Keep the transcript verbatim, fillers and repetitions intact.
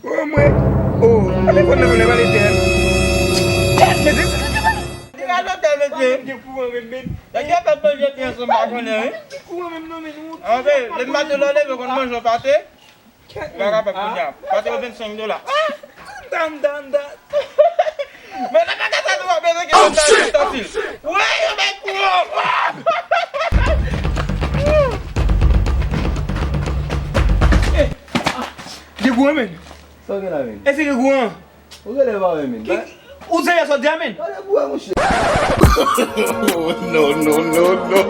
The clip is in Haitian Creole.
O mwen. O, telefòn nan vle pale tèl. Kèt, men se sa ki pale. Li radote, mesye. Gen kouran menm, men. Nèg yo fè manje pi ansanm, pa konnen, wi. Gen kouran menm, non, men nou. Ok, lè maten lè w leve, w konn manje yon pate. Kèt, men. Bagay pa kounye a. Pate yo vennsenk dola. Ah! Mda, mda, mda. Men nan bagay sa nou ap bezwen ki konn ta estatil. Wè, yo bay kouran. Gen kouran, men. Sa w gen la, men? Èske gen kouran? Ou genlè pa wè, men. Ki, ou serye sa w di a, men? Gade pou wè, monchè. Oh, no, no, no, no.